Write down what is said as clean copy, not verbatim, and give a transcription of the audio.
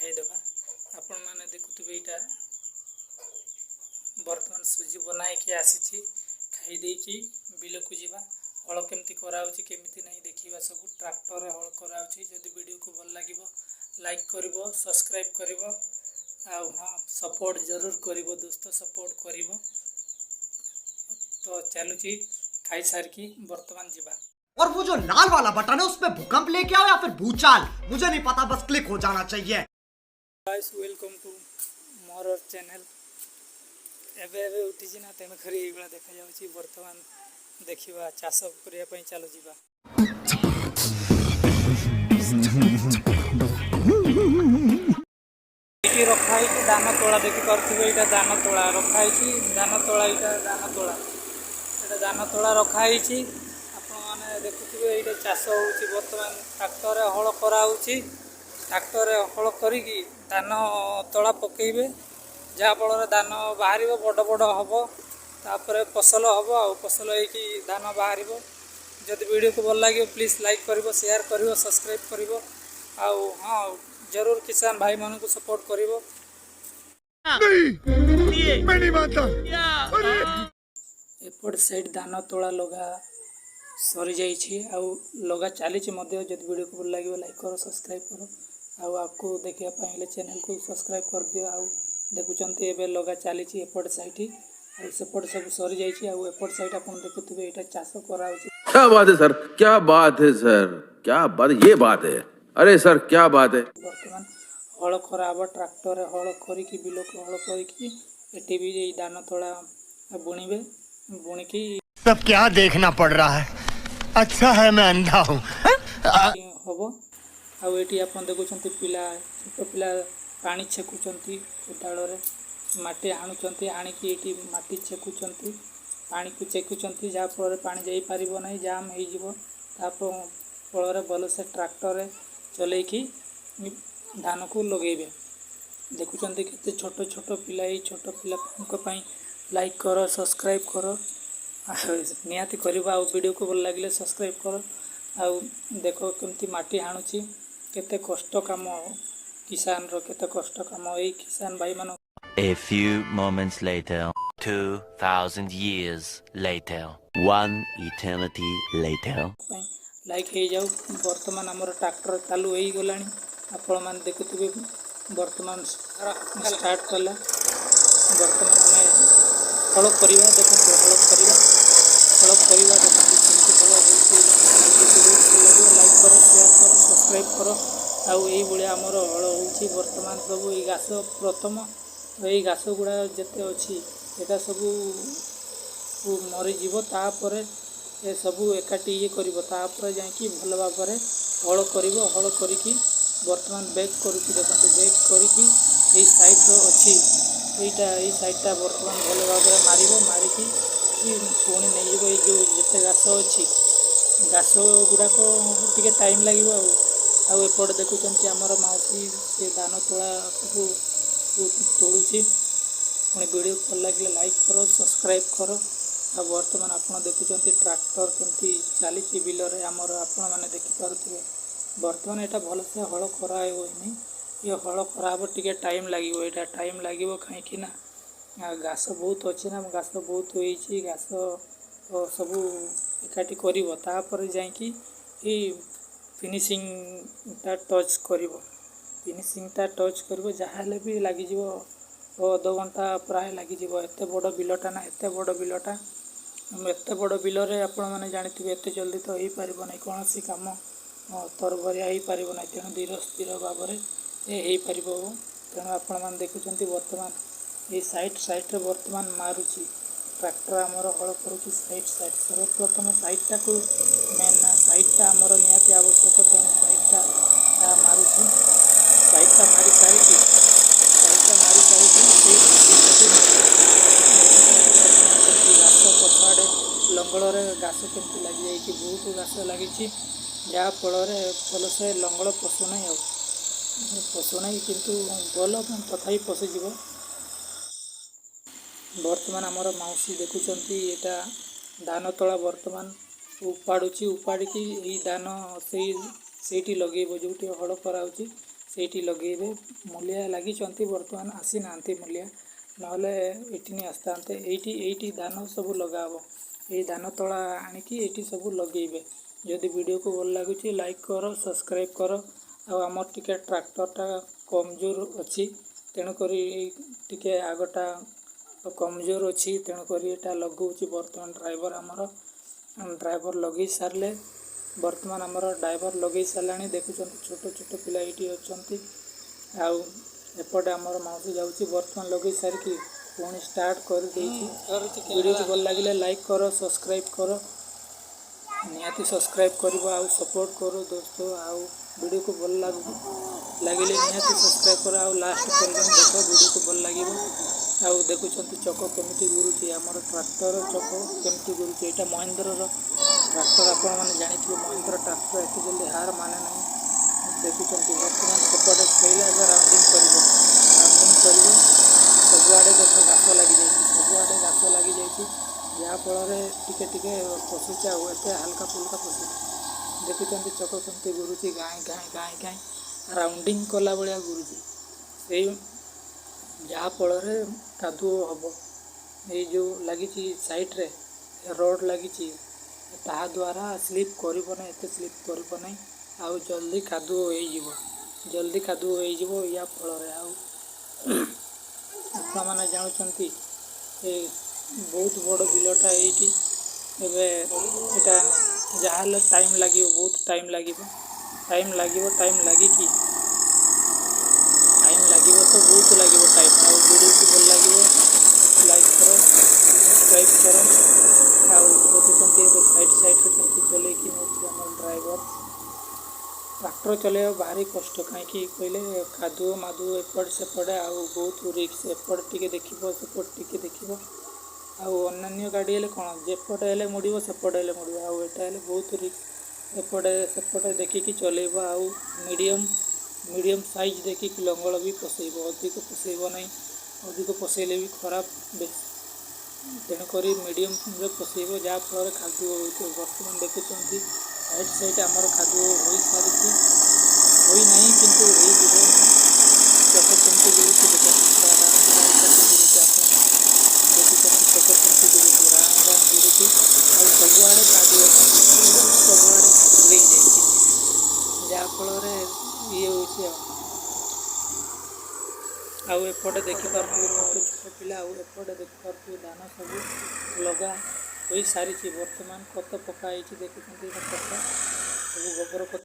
ଖାଇଦେବା। ଆପଣମାନେ ଦେଖୁଥିବେ, ଏଇଟା ବର୍ତ୍ତମାନ ସୁଜି ବନା ହେଇକି ଆସିଛି। ଖାଇ ଦେଇକି ବିଲକୁ ଯିବା। ହଳ କେମିତି କରାହେଉଛି, କେମିତି ନାହିଁ, ଦେଖିବା ସବୁ। ଟ୍ରାକ୍ଟରରେ ହଳ କରାହେଉଛି। ଯଦି ଭିଡ଼ିଓକୁ ଭଲ ଲାଗିବ, ଲାଇକ୍ କରିବ, ସବସ୍କ୍ରାଇବ୍ କରିବ ଆଉ ହଁ, ସପୋର୍ଟ ଜରୁର କରିବ ଦୋସ୍ତ, ସପୋର୍ଟ କରିବ। ତ ଚାଲୁଛି, ଖାଇସାରିକି ବର୍ତ୍ତମାନ ଯିବା। और वो जो लाल वाला बटन है, उसमें भूकंप लेके आओ या फिर भूचाल, मुझे नहीं पता, बस क्लिक हो जाना चाहिए। ଗାଇସ୍, welcome to ମୋର ଚ୍ୟାନେଲ୍। ଏବେ ଏବେ ଉଠିଛି ନା, ତେଣୁକରି ଏଇଭଳିଆ ଦେଖାଯାଉଛି। ବର୍ତ୍ତମାନ ଦେଖିବା, ଚାଷ କରିବା ପାଇଁ ଚାଲୁ ଯିବା। ଏଇଠି ରଖା ହେଇଛି ଧାନ ତୋଳା। ଦେଖିପାରୁଥିବେ, ଏଇଟା ଧାନ ତୋଳା ରଖା ହେଇଛି। ଧାନ ତୋଳା, ଏଇଟା ଧାନ ତୋଳା, ଏଇଟା ଧାନ ତୋଳା ରଖା ହେଇଛି। ଆପଣମାନେ ଦେଖୁଥିବେ, ଏଇଟା ଚାଷ ହେଉଛି। ବର୍ତ୍ତମାନ ଟ୍ରାକ୍ଟରରେ ହଳ କରାହେଉଛି। ଟ୍ରାକ୍ଟରରେ ହଳ କରିକି ଧାନ ତଳା ପକେଇବେ, ଯାହାଫଳରେ ଧାନ ବାହାରିବ, ବଡ଼ ବଡ଼ ହେବ, ତାପରେ ଫସଲ ହେବ ଆଉ ଫସଲ ହେଇକି ଧାନ ବାହାରିବ। ଯଦି ଭିଡ଼ିଓକୁ ଭଲ ଲାଗିବ, ପ୍ଲିଜ୍ ଲାଇକ୍ କରିବ, ସେୟାର କରିବ, ସବସ୍କ୍ରାଇବ୍ କରିବ ଆଉ ହଁ, ଜରୁର କିଷାନ ଭାଇମାନଙ୍କୁ ସପୋର୍ଟ କରିବ। मैं नहीं मानता। ଏପଟ ସାଇଡ଼୍ ଧାନ ତୋଳା ଲଗା ସରିଯାଇଛି ଆଉ ଲଗା ଚାଲିଛି ମଧ୍ୟ। ଯଦି ଭିଡ଼ିଓକୁ ଭଲ ଲାଗିବ, ଲାଇକ୍ କର, ସବସ୍କ୍ରାଇବ୍ କର ଆଉ ଆଗକୁ ଦେଖିବା ପାଇଁ ହେଲେ ଚ୍ୟାନେଲକୁ ସବସ୍କ୍ରାଇବ୍ କରିଦିଅ। ଆଉ ଦେଖୁଛନ୍ତି, ଏବେ ଲଗା ଚାଲିଛି ଏପଟ ସାଇଡ଼୍ ଆଉ ସେପଟ ସବୁ ସରିଯାଇଛି। ଆଉ ଏପଟ ସାଇଡ଼୍ ଆପଣ ଦେଖୁଥିବେ, ଏଇଟା ଚାଷ କରାହେଉଛି। क्या बात है सर, क्या बात है सर, क्या बात, ये बात है। अरे सर, क्या बात है! ବର୍ତ୍ତମାନ ହଳ କରାହେବ। ଟ୍ରାକ୍ଟରରେ ହଳ କରିକି, ବିଲକୁ ହଳ କରିକି ଏଠି ବି ଏଇ ଧାନ ତଳା ବୁଣିବେ। ବୁଣିକି सब क्या देखना पड़ रहा है? अच्छा है मैं अंधा हूँ। ହେବ। ଆଉ ଏଇଠି ଆପଣ ଦେଖୁଛନ୍ତି, ପିଲା, ଛୋଟ ପିଲା ପାଣି ଛେକୁଛନ୍ତି। କୋଦାଳରେ ମାଟି ଆଣୁଛନ୍ତି, ଆଣିକି ଏଇଠି ମାଟି ଛେକୁଛନ୍ତି, ପାଣିକୁ ଛେକୁଛନ୍ତି, ଯାହାଫଳରେ ପାଣି ଯାଇପାରିବ ନାହିଁ, ଜାମ୍ ହେଇଯିବ। ତା ଫଳରେ ଭଲସେ ଟ୍ରାକ୍ଟରରେ ଚଲେଇକି ଧାନକୁ ଲଗେଇବେ। ଦେଖୁଛନ୍ତି, କେତେ ଛୋଟ ଛୋଟ ପିଲା। ଏଇ ଛୋଟ ପିଲାଙ୍କ ପାଇଁ ଲାଇକ୍ କର, ସବସ୍କ୍ରାଇବ୍ କର ଆଉ ନିହାତି କରିବ। ଆଉ ଭିଡ଼ିଓକୁ ଭଲ ଲାଗିଲେ ସବସ୍କ୍ରାଇବ୍ କର। ଆଉ ଦେଖ, କେମିତି ମାଟି ହାଣୁଛି, କେତେ କଷ୍ଟ କାମ କିଷାନର, କେତେ କଷ୍ଟ କାମ ଏଇ କିଷାନ ଭାଇମାନଙ୍କ। A few moments later, 2,000 years later, one eternity later. ପାଇଁ ଲାଇକ୍ ହେଇଯାଉ। ବର୍ତ୍ତମାନ ଆମର ଟ୍ରାକ୍ଟର ଚାଲୁ ହେଇଗଲାଣି। ଆପଣମାନେ ଦେଖୁଥିବେ, ବର୍ତ୍ତମାନ ଷ୍ଟାର୍ଟ କଲା। ବର୍ତ୍ତମାନ ଆମେ ହଳ କରିବା। ଦେଖନ୍ତୁ, ହଳ କରିବା, ହଳ କରିବା। ଦେଖନ୍ତୁ କେମିତି ହଳ ହେଉଛି। ଭଲ ଲାଗିବ, ଲାଇକ୍ କର, ସେୟାର କର, ସବସ୍କ୍ରାଇବ୍ କର। ଆଉ ଏଇଭଳିଆ ଆମର ହଳ ହେଉଛି ବର୍ତ୍ତମାନ। ସବୁ ଏଇ ଘାସ, ପ୍ରଥମ ଏଇ ଘାସ ଗୁଡ଼ା ଯେତେ ଅଛି, ଏଇଟା ସବୁ ମରିଯିବ। ତାପରେ ଏସବୁ ଏକାଠି ଇଏ କରିବ, ତାପରେ ଯାଇକି ଭଲ ଭାବରେ ହଳ କରିବ। ହଳ କରିକି ବର୍ତ୍ତମାନ ବ୍ୟାକ୍ କରୁଛି। ଦେଖନ୍ତୁ, ବ୍ୟାକ୍ କରିକି ଏଇ ସାଇଡ଼୍ର ଅଛି ଏଇଟା, ଏଇ ସାଇଡ଼୍ଟା ବର୍ତ୍ତମାନ ଭଲ ଭାବରେ ମାରିବ। ମାରିକି ପୁଣି ନେଇଯିବ। ଏଇ ଯେଉଁ ଯେତେ ଘାସ ଅଛି, ଘାସ ଗୁଡ଼ାକ ଟିକେ ଟାଇମ୍ ଲାଗିବ। ଆଉ ଆଉ ଏପଟେ ଦେଖୁଛନ୍ତି, ଆମର ମାଉସୀ, ସେ ଧାନ ତୋଳା ସବୁ ତୋଳୁଛି। ପୁଣି ଭିଡ଼ିଓ ଭଲ ଲାଗିଲେ ଲାଇକ୍ କର, ସବସ୍କ୍ରାଇବ୍ କର। ଆଉ ବର୍ତ୍ତମାନ ଆପଣ ଦେଖୁଛନ୍ତି, ଟ୍ରାକ୍ଟର କେମିତି ଚାଲିଛି ବିଲରେ ଆମର। ଆପଣମାନେ ଦେଖିପାରୁଥିବେ, ବର୍ତ୍ତମାନ ଏଇଟା ଭଲସେ ହଳ କରାହେଉନି। ଇଏ ହଳ କରାହେବ, ଟିକେ ଟାଇମ୍ ଲାଗିବ। ଏଇଟା ଟାଇମ୍ ଲାଗିବ, କାହିଁକି ନା ଘାସ ବହୁତ ଅଛି ନା, ଘାସ ବହୁତ ହେଇଛି। ଘାସ ସବୁ ଏକାଠି କରିବ, ତାପରେ ଯାଇକି ଏଇ ଫିନିସିଂଟା ଟଚ୍ କରିବ। ଫିନିସିଂଟା ଟଚ୍ କରିବ, ଯାହା ହେଲେ ବି ଲାଗିଯିବ ଅଧଘଣ୍ଟା ପ୍ରାୟ ଲାଗିଯିବ। ଏତେ ବଡ଼ ବିଲଟା ନା, ଏତେ ବଡ଼ ବିଲଟା, ଏତେ ବଡ଼ ବିଲରେ ଆପଣମାନେ ଜାଣିଥିବେ, ଏତେ ଜଲ୍ଦି ତ ହେଇପାରିବ ନାହିଁ। କୌଣସି କାମ ତରବରିଆ ହେଇପାରିବ ନାହିଁ। ତେଣୁ ଧୀର ସ୍ଥିର ଭାବରେ ଏ ହେଇପାରିବ। ତେଣୁ ଆପଣମାନେ ଦେଖୁଛନ୍ତି, ବର୍ତ୍ତମାନ ଏଇ ସାଇଡ଼୍ ସାଇଡ଼୍ରେ ବର୍ତ୍ତମାନ ମାରୁଛି ଟ୍ରାକ୍ଟର। ଆମର ହଳ କରୁଛି ସାଇଡ଼୍ ସାଇଡ଼୍। ସର୍ବପ୍ରଥମେ ସାଇଡ଼୍ଟାକୁ ମେନ୍ ନା, ସାଇଡ଼୍ଟା ଆମର ନିହାତି ଆବଶ୍ୟକ। ତେଣୁ ସାଇଡ଼୍ଟା ମାରୁଛି। ସାଇଡ଼୍ଟା ମାରି ସାରିକି, ସାଇଡ଼୍ଟା ମାରି ସାରିକି ସେଇ ସବୁ ଦେଖୁଛନ୍ତି, ବର୍ତ୍ତମାନ କେମିତି ଘାସ ପଛଆଡ଼େ ଲଙ୍ଗଳରେ ଘାସ କେମିତି ଲାଗିଯାଇଛି। ବହୁତ ଘାସ ଲାଗିଛି, ଯାହାଫଳରେ ଭଲସେ ଲଙ୍ଗଳ ପଶୁନାହିଁ। ଆଉ ପଶୁନାହିଁ, କିନ୍ତୁ ଭଲ ତଥାପି ପଶିଯିବ। ବର୍ତ୍ତମାନ ଆମର ମାଉସୀ ଦେଖୁଛନ୍ତି, ଏଇଟା ଧାନ ତଳା ବର୍ତ୍ତମାନ ଉପାଡ଼ୁଛି। ଉପାଡ଼ିକି ଏଇ ଧାନ ସେଇଠି ଲଗେଇବ, ଯେଉଁଠି ହଳ କରାହେଉଛି। ସେଇଠି ଲଗେଇବେ। ମୂଲିଆ ଲାଗିଛନ୍ତି, ବର୍ତ୍ତମାନ ଆସିନାହାନ୍ତି ମୂଲିଆ, ନହେଲେ ଏଠି ଆସିଥାନ୍ତେ। ଏଇଠି ଏଇଠି ଧାନ ସବୁ ଲଗା ହବ। ଏଇ ଧାନ ତଳା ଆଣିକି ଏଇଠି ସବୁ ଲଗେଇବେ। ଯଦି ଭିଡ଼ିଓକୁ ଭଲ ଲାଗୁଛି, ଲାଇକ୍ କର, ସବସ୍କ୍ରାଇବ୍ କର। ଆଉ ଆମର ଟିକେ ଟ୍ରାକ୍ଟରଟା କମଜୋର ଅଛି, ତେଣୁକରି ଟିକେ ଆଗଟା କମଜୋର ଅଛି, ତେଣୁକରି ଏଇଟା ଲଗାଉଛି ବର୍ତ୍ତମାନ ଡ୍ରାଇଭର ଆମର। ଡ୍ରାଇଭର ଲଗେଇ ସାରିଲେ, ବର୍ତ୍ତମାନ ଆମର ଡ୍ରାଇଭର ଲଗେଇ ସାରିଲାଣି। ଦେଖୁଛନ୍ତି, ଛୋଟ ଛୋଟ ପିଲା ଏଇଠି ଅଛନ୍ତି ଆଉ ଏପଟେ ଆମର ମାଉସୀ ଯାଉଛି। ବର୍ତ୍ତମାନ ଲଗେଇ ସାରିକି ପୁଣି ଷ୍ଟାର୍ଟ କରିଦେଇଛି। ଭିଡ଼ିଓଟି ଭଲ ଲାଗିଲେ ଲାଇକ୍ କର, ସବସ୍କ୍ରାଇବ୍ କର। ନିହାତି ସବସ୍କ୍ରାଇବ୍ କରିବ ଆଉ ସପୋର୍ଟ କର ଦୋସ୍ତ। ଆଉ ଭିଡ଼ିଓକୁ ଭଲ ଲାଗିଲେ ନିହାତି ସବସ୍କ୍ରାଇବ୍ କର ଆଉ ଲାଷ୍ଟ ପର୍ଯ୍ୟନ୍ତ ଦେଖ, ଭିଡ଼ିଓକୁ ଭଲ ଲାଗିବ। ଆଉ ଦେଖୁଛନ୍ତି, ଚକ କେମିତି ଘୁରୁଛି, ଆମର ଟ୍ରାକ୍ଟର ଚକ କେମିତି ଘୁରୁଛି। ଏଇଟା ମହେନ୍ଦ୍ରର ଟ୍ରାକ୍ଟର। ଆପଣମାନେ ଜାଣିଥିବେ, ମହେନ୍ଦ୍ର ଟ୍ରାକ୍ଟର ଏତେ ଜଲ୍ଦି ହାର ମାନେ ନାହିଁ। ଦେଖୁଛନ୍ତି, ବର୍ତ୍ତମାନ ସେପଟେ ଶୋଇଲା, ଏବେ ରାଉଣ୍ଡିଂ କରିବ, ରାଉଣ୍ଡିଂ କରିବ ସବୁଆଡ଼େ। ଦେଖ, ଘାସ ଲାଗିଯାଇଛି, ସବୁଆଡ଼େ ଘାସ ଲାଗିଯାଇଛି, ଯାହାଫଳରେ ଟିକେ ଟିକେ ପଶୁଛି ଆଉ ଏତେ ହାଲକା ଫୁଲକା ପଶୁଛି। ଦେଖୁଛନ୍ତି, ଚକ କେମିତି ଘୁରୁଛି, ଗାଇଁ ଗାଇଁ ଗାଇଁ ଗାଇଁ ରାଉଣ୍ଡିଂ କଲା ଭଳିଆ ଘୁରୁଛି। ସେଇ ଯାହାଫଳରେ କାଦୁଅ ହେବ। ଏଇ ଯେଉଁ ଲାଗିଛି ସାଇଡ଼୍ରେ ରୋଡ଼ ଲାଗିଛି, ତାହା ଦ୍ୱାରା ସ୍ଲିପ୍ କରିବ ନାହିଁ, ଏତେ ସ୍ଲିପ୍ କରିବ ନାହିଁ ଆଉ ଜଲ୍ଦି କାଦୁଅ ହେଇଯିବ, ଜଲ୍ଦି କାଦୁଅ ହେଇଯିବ ୟା ଫଳରେ। ଆଉ ଆପଣମାନେ ଜାଣୁଛନ୍ତି, ଏ ବହୁତ ବଡ଼ ବିଲଟା ଏଇଠି। ଏବେ ଏଇଟା ଯାହାହେଲେ ଟାଇମ୍ ଲାଗିବ, ବହୁତ ଟାଇମ୍ ଲାଗିବ, ଟାଇମ୍ ଲାଗିବ, ଟାଇମ୍ ଲାଗିକି ଟାଇମ୍ ଲାଗିବ ତ ବହୁତ ଲାଗିବ ଟାଇମ୍। ଆଉ ଭିଡ଼ିଓକୁ ଭଲ ଲାଗିବ, ଲାଇକ୍ କର, ସବସ୍କ୍ରାଇବ୍ କର। ଆଉ ଦେଖୁଛନ୍ତି, ଏବେ ସାଇଡ଼୍ ସାଇଡ଼୍ରେ କେମିତି ଚଲେଇକି ନେଉଛି ଆମର ଡ୍ରାଇଭର। ଟ୍ରାକ୍ଟର ଚଲେଇବା ଭାରି କଷ୍ଟ। କାହିଁକି କହିଲେ କାଦୁଅ ମାଦୁଅ ଏପଟ ସେପଟେ ଆଉ ବହୁତ ରିକ୍ସ। ଏପଟେ ଟିକେ ଦେଖିବ, ସେପଟେ ଟିକେ ଦେଖିବ। ଆଉ ଅନ୍ୟାନ୍ୟ ଗାଡ଼ି ହେଲେ କ'ଣ, ଯେପଟେ ହେଲେ ମୋଡ଼ିବ, ସେପଟେ ହେଲେ ମୋଡ଼ିବ। ଆଉ ଏଇଟା ହେଲେ ବହୁତ ରିକ୍ସ, ଏପଟେ ସେପଟେ ଦେଖିକି ଚଲେଇବ। ଆଉ ମିଡ଼ିୟମ୍ ମିଡ଼ିୟମ୍ ସାଇଜ୍ ଦେଖିକି ଲଙ୍ଗଳ ବି ପଶେଇବ, ଅଧିକ ପଶେଇବ ନାହିଁ। ଅଧିକ ପଶେଇଲେ ବି ଖରାପ ବେଶ। ତେଣୁକରି ମିଡ଼ିୟମ୍ରେ ପଶେଇବ, ଯାହାଫଳରେ କାଦୁଅ ହୋଇଥିବ। ବର୍ତ୍ତମାନ ଦେଖୁଛନ୍ତି, ସାଇଡ଼୍ ସାଇଡ଼୍ ଆମର କାଦୁଅ ହୋଇସାରିଛି, ହୋଇନାହିଁ କିନ୍ତୁ ହେଇଯିବ। ଚକ କେମିତି ଘୁରୁଛି ଦେଖନ୍ତୁ, ପୁରା ରାଉଣ୍ଡ ରାଉଣ୍ଡ ଚକ ଘୁରୁଛି। ଆପଣ ଦେଖୁଛନ୍ତି, ଚକ କେମିତି ଘୁରୁଛି, ରାଉଣ୍ଡ ରାଉଣ୍ଡ ଘୁରୁଛି। ଆଉ ସବୁଆଡ଼େ କାଦୁଅ, ସବୁଆଡ଼େ କାଦୁଅ ହେଇଯାଇଛି, ଯାହାଫଳରେ ଇଏ ହେଉଛି। ଆଉ ଆଉ ଏପଟେ ଦେଖିପାରୁଥିବେ ଛୋଟ ଛୋଟ ପିଲା। ଆଉ ଏପଟେ ଦେଖିପାରୁଥିବେ, ଧାନ ସବୁ ଲଗା ହୋଇସାରିଛି। ବର୍ତ୍ତମାନ ଖତ ପକା ହେଇଛି। ଦେଖୁଛନ୍ତି, ଏଇଟା ଖତ ସବୁ, ଗୋବର ଖତ।